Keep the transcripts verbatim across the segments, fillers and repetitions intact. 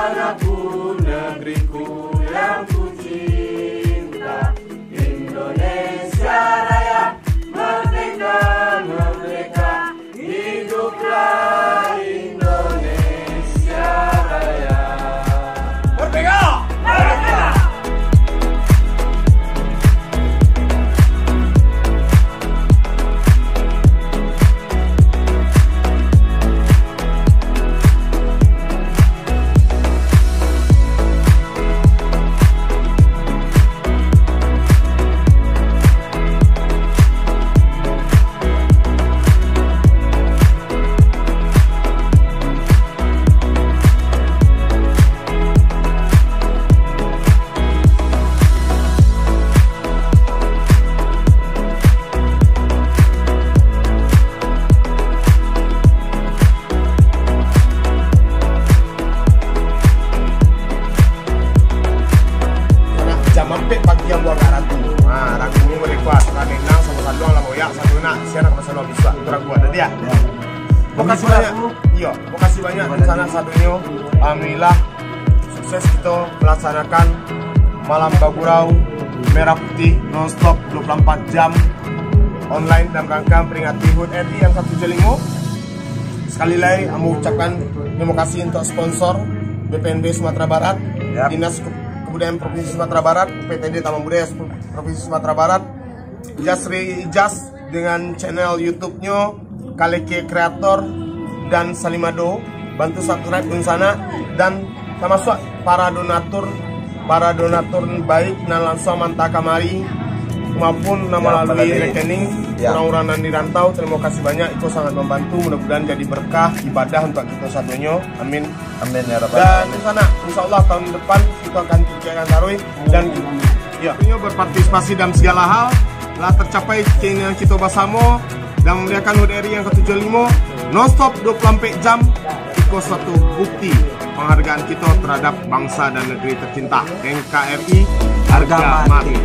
Tanahku, negeriku yang ku cinta, Indonesia Raya, merdeka, merdeka, hiduplah Indonesia Raya. Merdeka! Merdeka! Nak jam ampek pagi ambo agak ragu. Ha, ragu ni baleh kuat. Karano inang samo saluang lah boyak, satu nak, sia nak samo saluang bisuak. Itu ragu ado dia. Ya. Makasih banyak. Iyo, makasih banyak di sanak sadonyo. Alhamdulillah, sukses kito melaksanakan Malam Bagurau Merah Putih non-stop dua puluh empat jam online dalam rangka memperingati hud R I yang katujuah limo. Sekali lai, ambo ucapkan terima kasih untuk sponsor B P N B Sumatera Barat, Yap. Dinas Ke-, Kebudayaan Provinsi Sumatera Barat, P T D Taman Budaya Provinsi Sumatera Barat, Jasri Ijaz dengan channel YouTube-nyo Kaleke Creator dan Salimado. Bantu subscribe dunsanak dan tamasuak para donatur, para donatur baik nan lansuang maanta kamari maupun nan Ya, malalui melalui rekening Ya. urang-urang nan di rantau. Terima kasih banyak, iko sangat membantu. Mudah-mudahan jadi berkah ibadah untuk kito sadonyo. Amin. Amin, ya rabbal Dan alamin. Di sana, insya Allah tahun depan kita akan tingkatkan taruh dan ya, tentunya berpartisipasi dalam segala hal, lah tercapai keinginan kita bersama dan memuliakan hud R I yang katujuah limo, non-stop dua puluh empat jam, iko suatu bukti penghargaan kita terhadap bangsa dan negeri tercinta, N K R I, harga Harga mati. mati.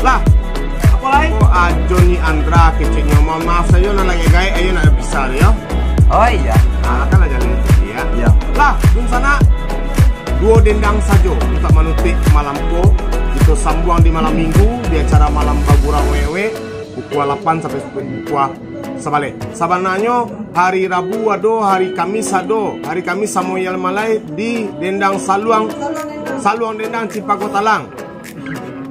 Lah, apa lai? Oh, ah, Joni Andra keceknyo. Mohon maaf sajo, nak lagi gaek, ayo nak bisa yo. Oh, iya. Ah, kan lah jalan itu, ya. Iya. Lah, dunsanak, duo dendang sajo untuk manutuik malam ko. Kita sambuang di malam minggu, di acara Malam Bagurau Wewek, pukul lapan sampai pukul sabaleh. Sabananyo, hari Rabu ado, hari Kamis ado. Hari Kamis samo Yel Malai di Dendang Saluang, Saluang Dendang Cipago Talang.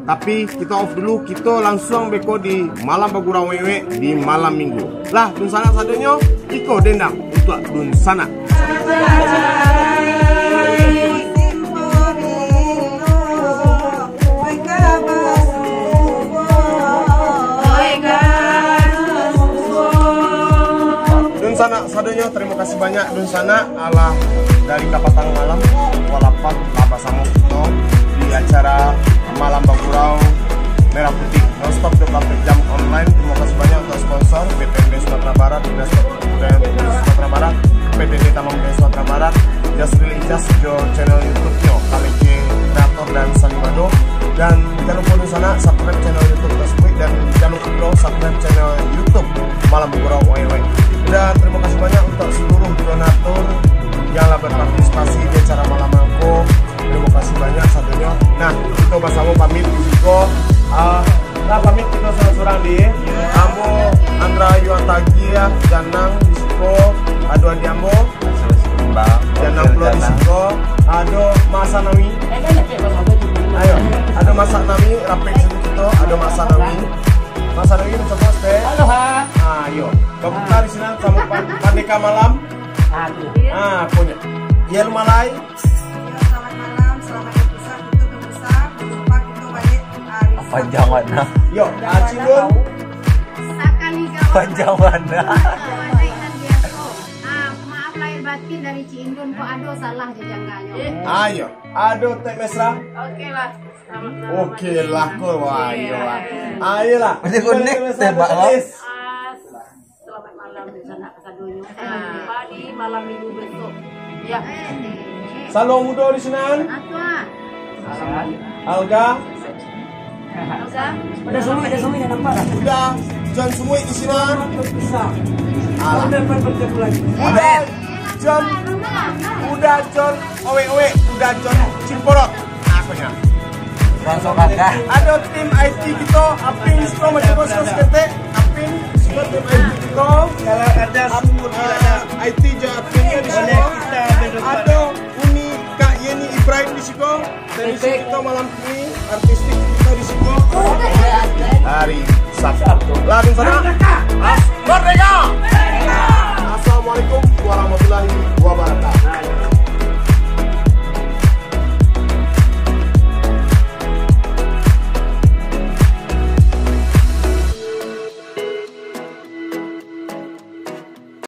Tapi, kita off dulu, kita lansuang beko di Malam Bagurau Wewek di malam minggu. Lah, dunsanak sadonyo, iko dendang untuak dunsanak. Dunsanak sadonyo, terima kasih banyak dunsanak. Alah, dari kapatang malam, pukul lapan, lah basamo kito di acara Malam Bagurau Merah Putih, non-stop dua puluh empat jam online. Terima kasih banyak untuk sponsor, B P N B Sumatera Barat, Dinas Kebudayaan Provinsi Sumatera Barat, P T D Taman Budaya Sumatera Barat, Jasril Ijaz, jo channel YouTube-nyo, Kaleke Creator dan Salimado. Dan jangan lupa di sana subscribe channel YouTube tersebut, dan jangan lupa pulo subscribe channel YouTube Malam Bagurau Wewek. Dan terima kasih banyak untuk seluruh donatur yang lah berpartisipasi di acara malam ko. Terima kasih banyak sadonyo. Nah, kita basamo pamit di siko. Ah, nah, pamit kita surang-surang di. Ambo Andra Yuan Tagiah, Janang di siko. Ado adi ambo. Janang pulo di siko. Ado Mas Sanawi. Ayo, ado Mas Sanawi, rapek sini kita. Ado Mas Sanawi. Mas Sanawi, mencoba step. Halo, ha. Ah, ayo. Babuka di sini samo pan-, Pandeka Malam. Ah, tu. Ah, punya. Yel Malai. Yo, selamat malam, selamat berpuasa, kita berpuasa, berjumpa kita balik, ah, di Sabtu. Panjang banget, nah. Yo, ah, Cindun. Sakali kawan. Panjang banget. Kawan naik nan biaso. Ah, maaf lahir batin dari Cindun, kok ado salah jajangganyo. Ayo, ado Tek Mesra. Oke lah, selamat malam. Oke lah, kok, wah, iyo lah. Ayo lah. Masih kuning, Tek Mesra, tembak, Tek Mes. Ah, Selamat malam di sana kasadonyo. Sampai jumpa di malam minggu besok. Ya. Salam mudo di sinan. Apa? Alga. Alga. Udah sumuik, udah sumuik, dah nampak dah. Udah, jangan sumuik di sinan. Bisa. Alah. Udah, udah, udah, udah, udah. Udah, jangan Uda John, owek-owek, Uda John Cimporok. Akonyo. Ado tim I T kito, Apin di siko, mancako saketek. Apin, siko tim I T kito. Kalau ado Ap-, sumur, eh, I T jo Apin di siko. Ado Uni, Kak Yeni Ibrahim di siko. Teknisi kito malam ini, artistik kito di siko. Hari Sabtu. Langsung sajo. As-, Merdeka! Assalamualaikum